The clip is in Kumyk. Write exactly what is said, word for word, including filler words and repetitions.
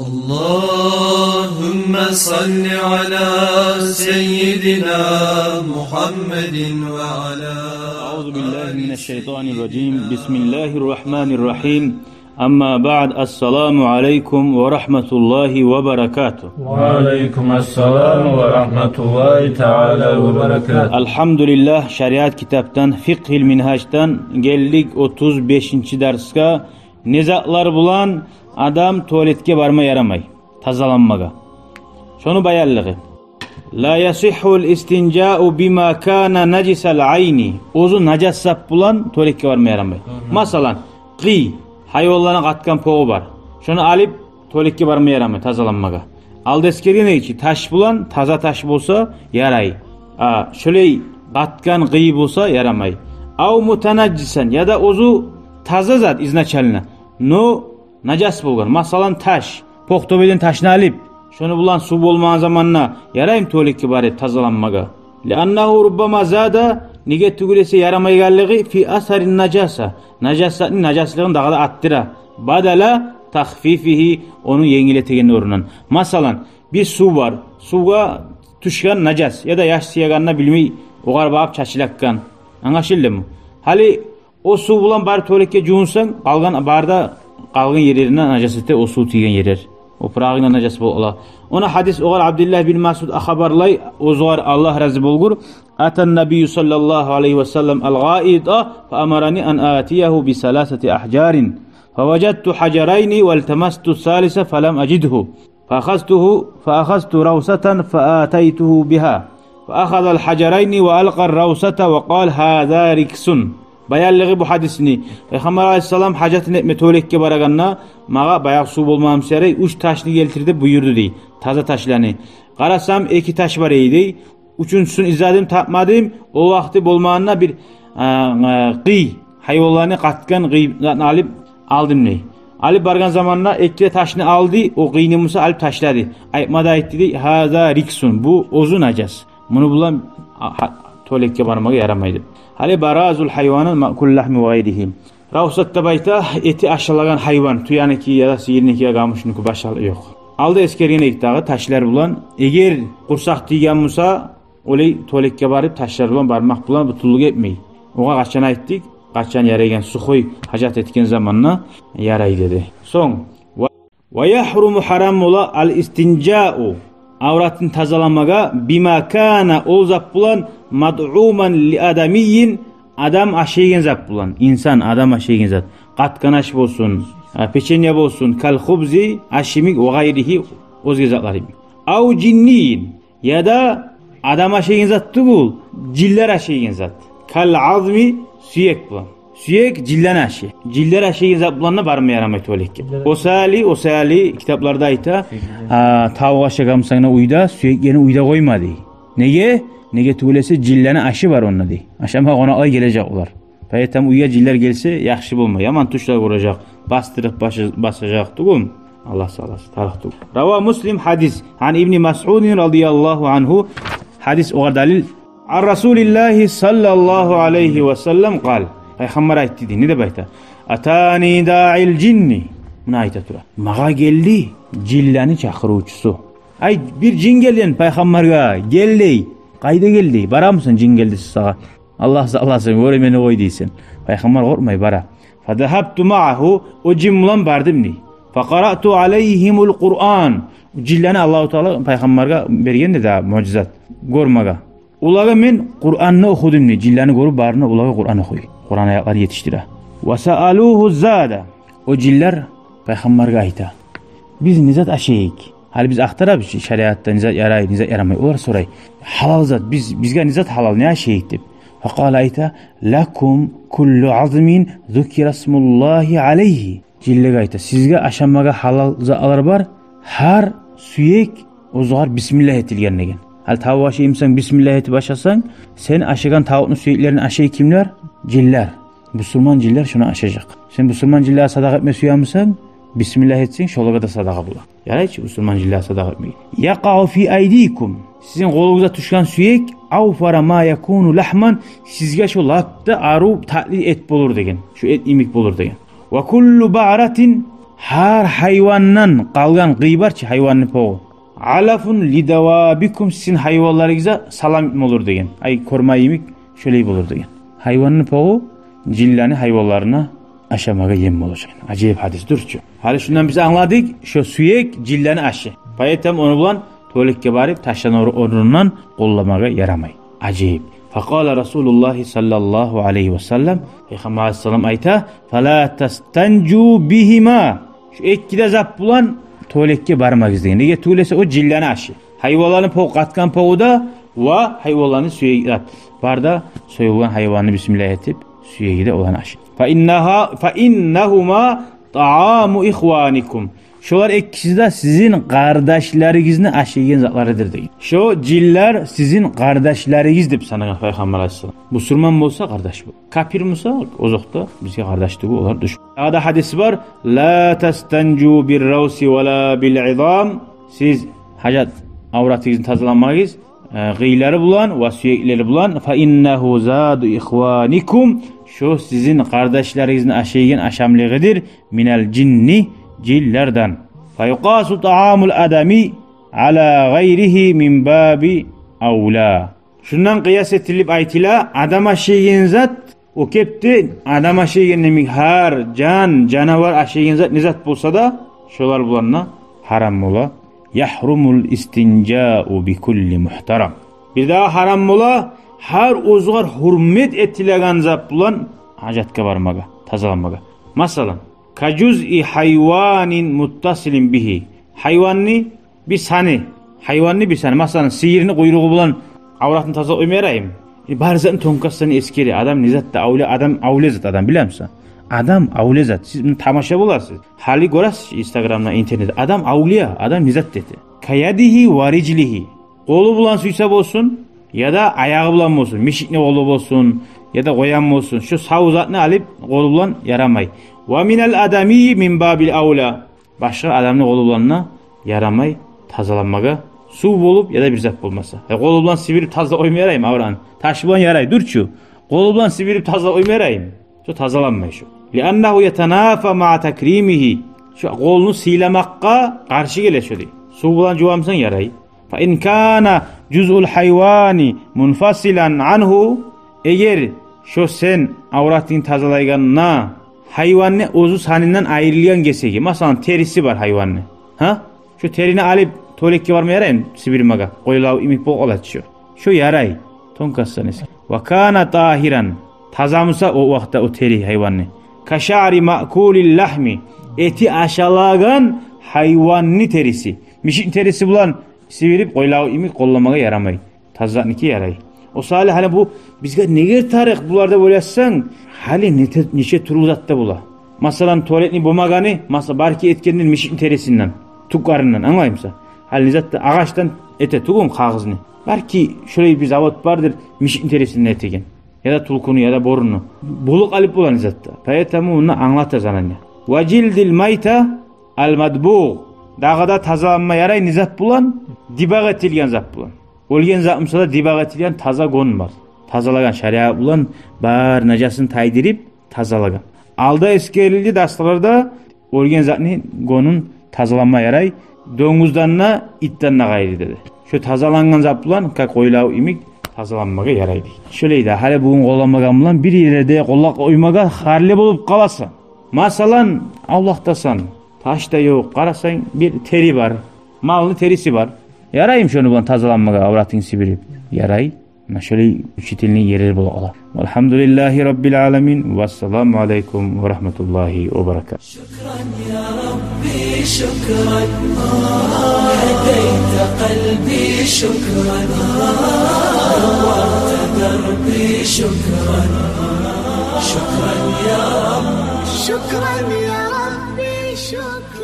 اللهم صل على سيدنا محمد وعلى أعوذ بالله من الشيطان الرجيم. بسم الله الرحمن الرحيم. أما بعد، السلام عليكم ورحمة الله وبركاته. وعليكم السلام ورحمة الله تعالى وبركاته. Алгьамдулиллагь, шариат китапдан, Фикъгьил Мингьаждан гелдик отуз бешинчи дарсгъа. Не затлар булан адам туалетге барма ярамай, тазаланмагъа? Шону баянлыгъы. لا يصح الاستنجاء بما كان نجس العين. Оьзю нажас зат булан туалетге барма ярамай. Масалан, къый, гьайванланы къатгъан погъу бар. Шону алып туалетге барма ярамай, тазаланмагъа. Алда эсгерген эдик чи, таш булан, таза таш болса ярай. А шолай къатгъан къый болса ярамай. أو متنجسا, яда оьзю таза зат изначально, но нажас болгъан. Масалан, таш, погъ тёбеден ташны алып, шону булан сув болмагъан заманда яраймы туалетге барып тазаланмагъа? لأنه ربما زاد, неге тюгюл эсе ярамайгъанлыгъы, في أثر النجاسة, нажас затны нажаслыгъын дагъы да артдыра. بدل تخفيفه, ону енгиллетегенни орнундан. Масалан, бир сув бар, сувгъа тюшген нажас, яда яш сюегенде билмей огъар багъып чачылып акъгъан. Англашылдымы? Гьали о сув булан барып туалетге жувунсанг, къалгъан, бары да къалгъан ерлерине нажас эте о сув тийген ерлер. Опурагъынг да нажас бола. Ону гьадис огъар Абдуллагь бин Масъуд хабарлай, оьзюгер Аллагь рази болгъур. أتى النبي صلى الله عليه وسلم الغائط فأمرني أن آتيه بثلاثة أحجار فوجدت حجرين والتمست الثالث فلم أجده فأخذته، فأخذت روثة فأتيته بها، فأخذ الحجرين وألقى الروثة وقال: هذا ركس. Баянлыгъы бу гьадисни. Пайхаммар алайгьиссалам гьажатын этме туалетге барагъанда, магъа баягъы сув болмагъан буса ярай, уьч ташны гелтир деп буюрду дей. Таза ташланы. Къарасам, эки таш бар эди дей. Уьчюнчюсюн изладым, тапмадым. О вакъти болмагъанда бир, а, а, къый, гьайванланы къатгъан къый затны алып алдым дей. Алып баргъан заманда эки де ташны алды, о къыйны буса алып ташлады. Айтма да айтды дей: هذا ركس, бу оьзю нажас. Муну булан, а, гьа, туалетге бармагъа ярамай деп. Гьали برازة الحيوان مأكول لحم غيره. Равсат деп айта, эти ашалагъан гьайван, тюеники яда сыйырники я гамушнуку, башгъа ёкъ. Алда эсгерген эдик дагъы ташлар булан. Эгер къурсакъ тийген буса, олай туалетге барып, ташлар булан бармакъ булан бютюнлюк этмей. Огъар къачан айтдыкъ, къачан ярайгъан, сухой гьажат этген заманда ярай деди. Сонг, ва, ويحرم, гьарам бола, الاستنجاء, авратын тазаламагъа, بما كان, ол зат булан, مطعوما لآدمي, адам ашайгъан зат булан, инсан, адам ашайгъан зат. Къатгъан аш болсун, а, печенье болсун, كالخبز, аш йимик, وغيره, оьзге затлар йимик. أو جني, яда адам ашайгъан зат тюгюл, жинлер ашайгъан зат. كالعظم, сюек булан. Сюек жинлени ашы. Жинлер ашайгъан зат булан да барма ярамай туалетге. Осали, Осали китапларда айта, а, тавукъ ашагъан бусанг да уьйде, сюеклени уьйде къойма дей. Неге? Неге тюгюл эсе жинлени ашы бар онда дей. Ашама къонакълар гележек олар. Поэтому уьйге жинлер гелсе, яхшы болмай. Яман тюшлер гёрежек, бастырып башы-, басажакъ тюгюлмю? Аллагь сакъласын, тарыкъ тюгюл. رواه مسلم, гьадис. عن ابن مسعود رضي الله عنه, гьадис огъар далил. عن رسول الله صلى الله عليه وسلم قال, пайхаммар айтды дей, не деп айта? أتاني داعي الجن. Муна айта тура. Магъа гелди жинлени чакъырывчусу. Ай, бир жин гелген пайхаммаргъа, гел дей. Къайда гелди? Барамысан, жин гелди сагъа? Аллагь сакъласын, гёре мени къой дейсен. Пайхаммар къоркъмай бара. فذهبت معه, о жин булан бардым дей. فقرأت عليهم القرآن. Жинлени Аллагьу Таала пайхаммаргъа берген де дагъы муъжизат гёрмеге. Олагъа мен Къуранны охудум дей. Жинлени гёрюп барына олагъа Къуран охуй. Къуран аятларын етишдире. وسألوه الزاد. О жинлер пайхаммаргъа айта: биз не зат ашайыкъ? Гьали биз ахтарабыз чы, шариатда не зат ярай, не зат ярамай. Олар сорай: гьалал зат, биз, бизге не зат гьалал, не ашайыкъ деп. فقال, айта: لكم كل عظم ذكر اسم الله عليه. Жинлеге айта: сизге ашамагъа гьалал затлар бар, гьар сюек оьзюгер бисмиллагь этилген деген. Гьали тавукъ ашаймысан, бисмиллагь этип ашасанг, сен ашагъан тавукъну сюеклерин ашай кимлер? Жинлер. Бусурман жинлер шону ашажакъ. Сен бусурман жинлеге садагъа этме сюемисен, бисмиллагь этсенг, шолагъа да садагъа бола. Ярай чы бусурман жинлеге садагъа этмеге. يقع في أيديكم. Сизин къолугъузда тюшген сюек, أوفر ما يكون لحما, сизге шо лап да арив, татли эт болур деген. Шо эт йимик болур деген. وكل بعرة, Гьар гьайвандан къалгъан къый бар чы, гьайванны погъу. Алафун лидавабикум, сизин гьайванларыгъызгъа салам болур деген. Ай, корма йимик шолай болур деген. Гьайванны погъу жинлени гьайванларына ашамагъа ем болажакъ. Ажайып гьадис дюр чю. Гьали шундан биз англадыкъ, шо сюек жинлени ашы. Поэтому ону булан туалетге барып, ташланар орнундан къолламагъа ярамай. Ажайып. Факъала Расулуллагьи саллаллагьу алайгьи ва саллам, Пайхаммар алайгьиссалам айта: «Фала тастанжу бигьима». Шу эки де зат булан туалетге бармагъыз деген. Неге тюгюл эсе, о жинлени ашы. Гьайванланы погъу, къатгъан погъу да ва гьайванланы сюеги зат. Бар да, союлгъан гьайванны бисмиллагь этип, сюеги де оланы ашы. Фа иннагьа-, фа иннагьума тааму ихваникум. Шолар экиси де сизин къардашларыгъызны ашайгъан затларыдыр деген. Шо жинлер сизин къардашларыгъыз деп санагъан Пайхаммар алайгьиссалам. Бусурман болса, къардаш бу. Капир буса, озокъда, бизге къардаш тюгюл, олар душман. Дагъы да гьадиси бар: «Ла тастанжу бирравси ва ла билизам». Сиз гьажат авратыгъызны тазаламагъыз, э, къыйлары булан ва сюеклери булан. «Фа иннагьу заду ихваникум». Шо сизин къардашларыгъызны ашайгъан ашамлыгъыдыр. «Минал жинни», жинлерден. «Фа юкъасу таамул адами ала гъайригьи мин баби авла». Шундан къыяс этилип айтыла, адам ашайгъан зат, о кепде адам ашайгъан йимик, гьар жан, жанавар ашайгъан зат, не зат болса да, шолар булан да гьарам бола. «Ягьрумул истинжау бикулли мугьтарам». Бирдагъы гьарам бола, гьар оьзюгер гьюрмет этилеген зат булан гьажатгъа бармагъа, тазаланмагъа. Масала, «Ка жузъи гьайванин муттасилин бигьи». Гьайванны бир саны. Гьайванны бир саны. Масала, сыйырны къуйругъу булан авратын тазалап къойма яраймы? Э, бар затны тонкостьларын эсгере. Адам не зат да авлия, адам авлия зат, адам, билемисен? Адам авлия зат. Сиз муну тамаша боларсыз. Гьали гёресиз Инстаграмда, интернетде. Адам авлия, адам не зат эте. «Ка ядигьи ва рижлигьи». Къолу булан сюйсе болсун, яда аягъы булан болсун, мишикни къолу болсун, яда къоян болсун. Шо сав затны алып къолу булан ярамай. «Ва минал адами мин бабил авла». Башгъа адамны къолу булан да ярамай тазаланмагъа, сув болуп яда бир зат болмаса. Э, къолу булан сибирип тазалап къойма яраймы авраны? Таш булан ярай, дюр чю. Къолу булан сибирип тазалап къойма яраймы? Шо тазаланмай шо. «Лианнагьу ятанафа маа такримигьи». Шо къолну сыйламакъгъа къаршы геле шо дей. Сув булан жувамсан, ярай. «Фа ин кана жузъул гьайвани мунфасилан ангьу». Эгер шо сен авратынгны тазалайгъанда гьайванны оьзю санындан айрылгъан гесеги, масала, териси бар гьайванны. Гьа? Шо терини алып туалетге барма яраймы, сибирмеге? Къойлав йимик болуп къала чы шо. Шо ярай. Тонкостьларын эсгере. «Ва кана тагьиран». Таза буса о вакътиде о тери гьайванны. «Ка шаъри маъкулил лагьми». Эти ашалагъан гьайванны териси. Мишикни териси булан сибирип, къойлав йимик къолламагъа ярамай. Таза затныки ярай. О саялы гьали бу бизге неге тарыкъ булар деп ойлашсанг, гьали нете-, нече тюрлю зат да бола. Масала, туалетни бумаганы, масала, балки этгендир мишикни терисинден, тюклеринден, англаймысан? Гьали не зат да, агъачдан эте тюгюлмю кагъызны? Балки шолай бир завод бардыр, мишикни терисинден этеген. Яда тюлкюню, яда боруну. Болуп къалып бола не зат да. Поэтому мунда англата занания. «Ва жилдил майта ал мадбугъ». Дагъы да тазаланма ярай не зат булан? Дибагъ этилген зат булан. Оьлген зат буса да, дибагъ этилген таза гён бар. Тазалагъан, шариат булан бар нажасын тайдырып тазалагъан. Алда эсгерилди дарсларда, оьлген затны гёнюн тазаланма ярай, донгуздан да, итден де къайры деди. Шо тазалангъан зат булан, как къойлав йимик, тазаланмагъа ярай дей. Шолай да, гьали бугюн къолламагъан булан бир ерлерде къоллап къоймагъа гьарли болуп къаласан. Масала, авлакъдасан, таш да ёкъ, къарасанг, бир тери бар, малны териси бар. Яраймы шону булан тазаланмагъа, авратынгны сибирип? Ярай. Муна шолай учительный ерлер болуп къала. Валгьамдулиллагьи раббил аламин. Вассаламу алайкум ва рагьматуллагьи ва баракатугь. شكرا يا ربي، شكرا. هديت قلبي، شكرا. نورت دربي، شكرا. شكرا يا رب. شكرا يا ربي، شكرا.